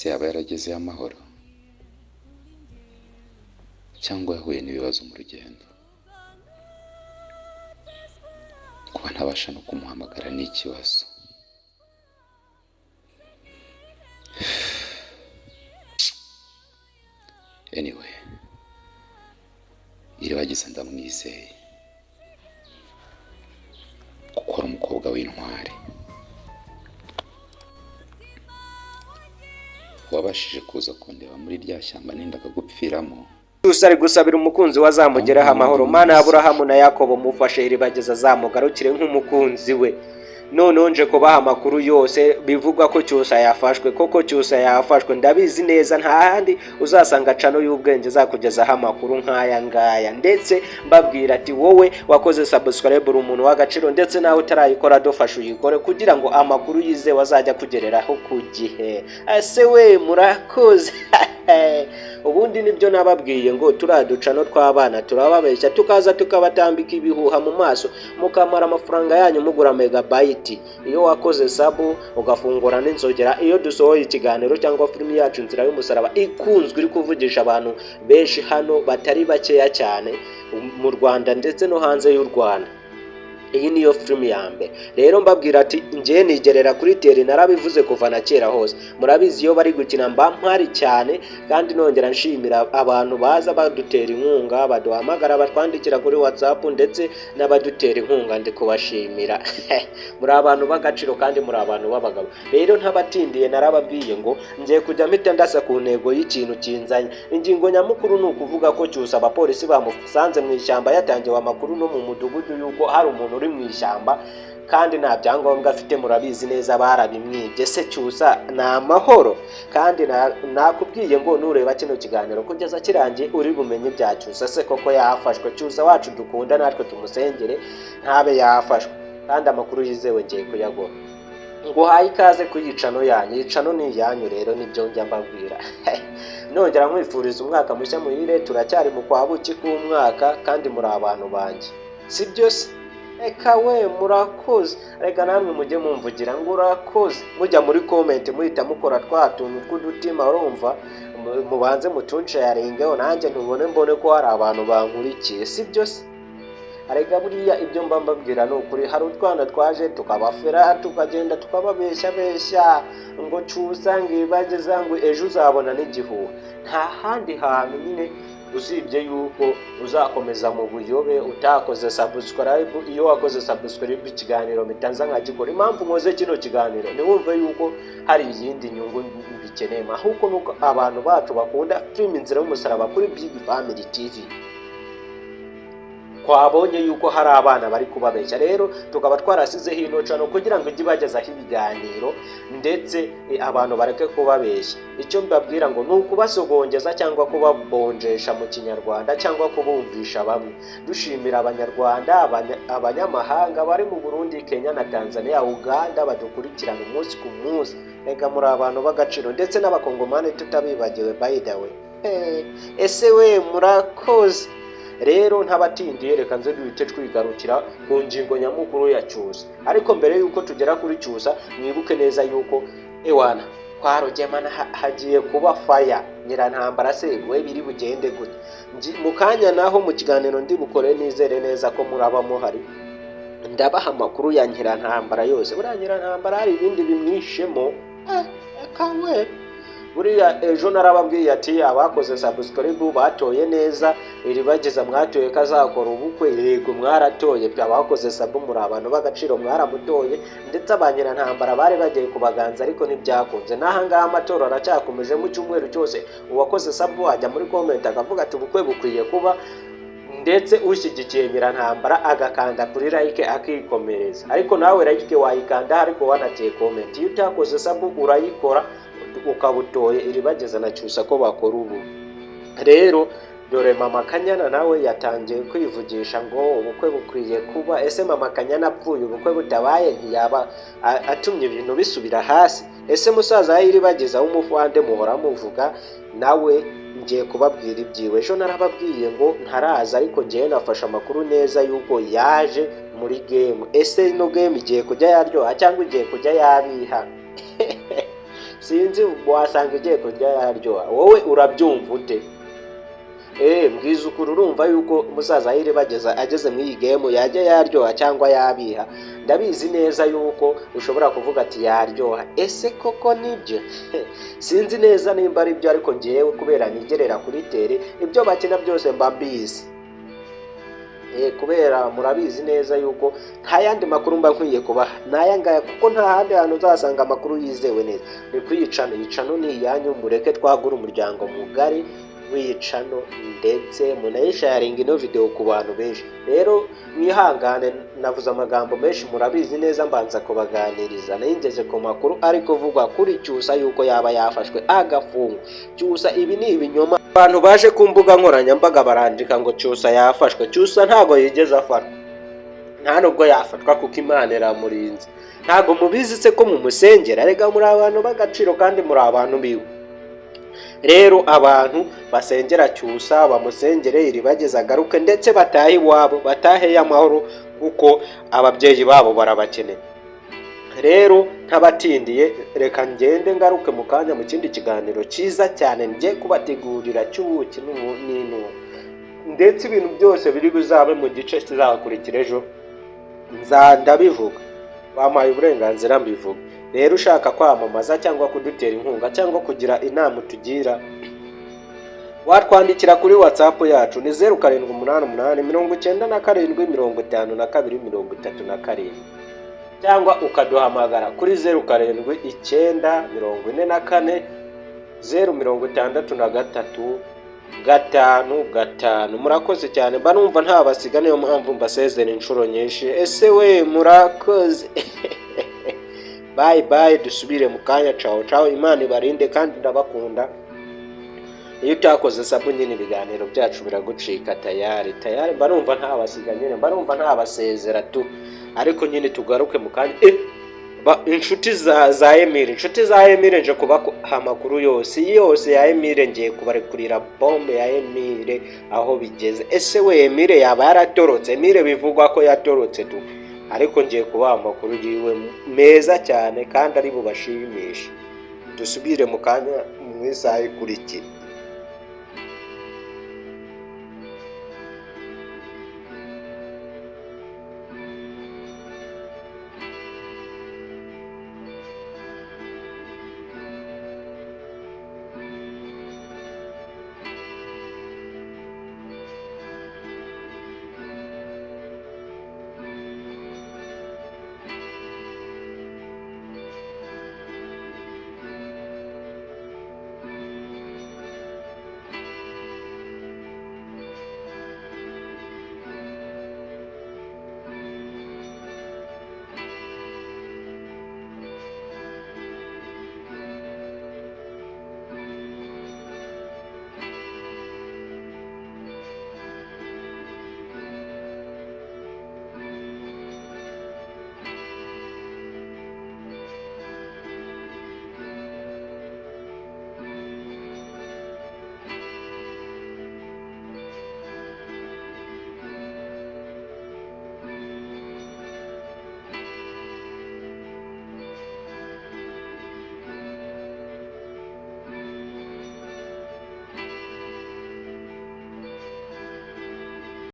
Ese yaba yaragezeyo amahoro cyangwa yahuye n'ibibazo mu rugendo? Kuba ntabasha no kumuhamagara ni ikibazo. Anyway, Iribagiza ndamwizeye kuko ari umukobwa w'intwari wabashije kuza kundeba muri rya shyamba nendaga gupfiramo. Cyusa ari gusabira umukunzi we azamugeraho amahoro. Mana ya Aburahamu na Yakobo, mufashe Iribagiza azamugarukire nk'umukunzi we. Noneho nje kubaha amakuru yose bivugwa ko Cyusa yafashwe. Koko Cyusa yafashwe, ndabizi neza, nta handi uzasanga channel y'ubwenge izakugezaho amakuru nk'aya ngaya. Ndetse mbabwira ati wowe wakoze subscribe uri umuntu w'agaciro, ndetse nawe utarayikora dufashe uyikore kugira ngo amakuru yizewe azajya akugereraho ku gihe. Ese we murakoze. Ubundi nibyo nababwiye ngo turiya ducano tw'abana turababeshya, tukaza tukabatambika ibihuha mu maso, mukamara amafaranga yanyu mugura megabyte. Iyo wakoze sub ugafungura n'inzogera, iyo dusohoye ikiganiro cyangwa filimi yacu Inzira y'Umusaraba ikunzwe, iri kuvugisha abantu benshi hano batari bakeya cyane mu Rwanda ndetse no hanze y'u Rwanda. Iyi niyo filimi ya mbere. Rero mbabwira ati njye nigerera kuri terrain, narabivuze kuva na kera hose, murabizi iyo bari gukina mba mpari cyane. Kandi nongera nshimira abantu baza badutera inkunga, baduhamagara, batwandikira kuri WhatsApp, ndetse n'abadutera inkunga ndi kubashimira. Muri abantu b'agaciro kandi muri abantu b'abagabo. Rero ntabatindiye, narababwiye ngo ngiye kujya mpita ndasa ku ntego y'ikintu kinzanye. Ingingo nyamukuru ni ukuvuga ko Cyusa abapolisi bamusanze mu ishyamba, yatangiwe amakuru no mu mudugudu y'uko hari umuntu uri mu ishyamba kandi nta byangombwa afite. Murabizi neza, barabimwibye. Se Cyusa ni amahoro? Kandi nakubwiye ngo nureba kino kiganiro kugeza kirangiye uri bumenye ibya Cyusa. Se koko yafashwe? Cyusa wacu dukunda, natwe tumusengere ntabe yafashwe, kandi amakuru yizewe ngiye kuyaguha. Nguhaye ikaze ku iyi channel yanyu. Iyi channel ni iyanyu, rero nibyo njya mbabwira. Nongera nkwifuriza umwaka mushya muhire. Turacyari mu kwa buki k'umwaka kandi muri abantu banjye, si byo se? Reka we murakoze, reka namwe mujye mumvugira ngo urakoze. Mujya muri comment muhita mukora twa tuntu tw'udutima, urumva, mubanze mutunsharingeho nanjye ntubone mbone ko hari abantu bankurikiye, si byo se? Arega buriya ibyo mba mbabwira ni ukuri. Hari utwana twaje tukabafera, tukagenda tukababeshya beshya ngo Cyusa, ngo Iribagiza, ngo ejo uzabona n'igihuha. Nta handi hantu nyine usibye yuko uzakomeza mu buyobe utakoze subscribe. Iyo wakoze subscribe, ikiganiro mitanza nkagikora. Impamvu nkoze kino kiganiro, ntiwumve yuko hari iyindi nyungu mbikeneyemo, ahubwo nuko abantu bacu bakunda filime Inzira y'Umusaraba kuri Big Family TV, twabonye yuko hari abana bari kubabeshya. Rero tukaba twarasizeho ino channel kugira ngo ijye ibagezaho ibiganiro, ndetse abantu bareke kubabeshya. Icyo mbabwira ngo ni ukubasogongeza cyangwa kubabonjesha mu Kinyarwanda, cyangwa kubumvisha bamwe. Dushimira Abanyarwanda, abanyamahanga bari mu Burundi, Kenya na Tanzania, Uganda, badukurikirana umunsi ku munsi. Reka muri abantu b'agaciro, ndetse n'Abakongomani tutabibagiwe, by the way. Hey, ese we murakoze. Rero ntabatindiye, reka nze duhite twigarukira ku ngingo nyamukuru ya Cyusa. Ariko mbere y'uko tugera kuri Cyusa, mwibuke neza yuko ewana kwa Rugemana hagiye kuba faya. Nyirantambara se we biri bugende gute? Mu kanya naho mu kiganiro ndi bukore, nizere neza ko muraba muhari, ndabaha amakuru ya Nyirantambara yose. Buriya Nyirantambara hari ibindi bimwishemo. Reka we, buriya ejo narababwiye ati abakoze subscribe batoye neza, Iribagiza mwatoye ko azakora ubukwe. Yego, mwaratoye. Abakoze sub muri abantu b'agaciro, mwaramutoye. Ndetse abanyirantambara bari bagiye kubaganza ariko ntibyakunze. N'aha ngaha amatora aracyakomeje. Mu cyumweru cyose uwakoze sub ajya muri comment akavuga ati ubukwe bukwiye kuba, ndetse ushyigikiye Nyirantambara agakanda kuri like akikomereza. Ariko nawe like wayikanda ariko wanateye comment. Iyo utakoze sub urayikora ukaba utoye Iribageza na Cyusa ko bakora ubu. Rero dore mama Kanyana nawe yatangiye kwivugisha ngo ubukwe bukwiye kuba. Ese mama Kanyana apfuye ubukwe butabaye, ntiyaba atumye ibintu bisubira hasi? Ese musaza we Iribagiza w'umufande muhora muvuga, nawe ngiye kubabwira ibyiwe. Ejo narababwiye ngo ntaraza, ariko ngewe nafashe amakuru neza yuko yaje muri game. Ese ino game igiye kujya yaryoha cyangwa igiye kujya yabiha? Sinzi, wasanga igiye kurya yaryoha. Wowe urabyumva ute? Mbwiza ukuri, urumva yuko umusaza Iribagiza ageze muri iyi game yajya yaryoha cyangwa yabiha? Ndabizi neza yuko ushobora kuvuga ati yaryoha. Ese koko nibyo? Sinzi neza nimba ari byo, ariko ngewe kubera nigerera kuri terrain, ibyo bakina byose mba mbizi. Kubera murabizi neza yuko nta yandi makuru mba nkwiye kubaha n'aya ngaya, kuko nta handi hantu uzasanga amakuru yizewe neza ni kuri iyi channel. Iyi channel ni iyanyu, mureke twagure umuryango mugari w'iyi channel, ndetse munayisharinga ino video ku bantu benshi. Rero mwihangane, navuze amagambo menshi, murabizi neza, mbanza kubaganiriza. Nayingeze ku makuru ari kuvugwa kuri Cyusa yuko yaba yafashwe agafungwa. Cyusa, ibi ni ibinyoma. Abantu baje ku mbuga nkoranyambaga barandika ngo Cyusa yafashwe. Cyusa ntago yigeze afatwa, nta nubwo yafatwa, kuko Imana iramurinze. Ntabwo mubizi se ko mumusengera? Rega muri abantu b'agaciro kandi muri abantu biwe. Rero abantu basengera Cyusa bamusengere, Iribagiza agaruke, ndetse batahe iwabo, batahe amahoro, kuko ababyeyi babo barabakeneye. Rero ntabatindiye, reka ngende, ngaruke mu kanya mu kindi kiganiro cyiza cyane njye kubategurira cy'ubuki n'intuba, ndetse ibintu byose biri buzabe mu gice kizakurikira ejo ndabivuga. Bampaye uburenganzira mbivuga. Rero ushaka kwamamaza cyangwa kudutera inkunga cyangwa kugira inama utugira, watwandikira kuri WhatsApp yacu, ni 0788975237, cyangwa ukaduhamagara kuri 0794406355. Murakoze cyane. Mba numva ntabasiga, niyo mpamvu mbasezera inshuro nyinshi. Ese we, murakoze, bye bye, dusubire mu kanya. Cawo cawo, Imana ibarinde kandi ndabakunda. Iyo utakoze sub nyine, ibiganiro byacu biragucika tayari tayari. Mba numva ntabasiga nyine, mba numva ntabasezera tu, ariko nyine tugaruke mu kanya. Inshuti za Emile, inshuti za Emile, nje kubaha amakuru yose yose ya Emile. Ngiye kubarekurira bombe ya Emile aho bigeze. Ese we, Emile yaba yaratorotse? Emile bivugwa ko yatorotse tu, ariko ngiye kubaha amakuru yiwe meza cyane kandi ari bubashimishe. Dusubire mu kanya mu isaha ikurikira.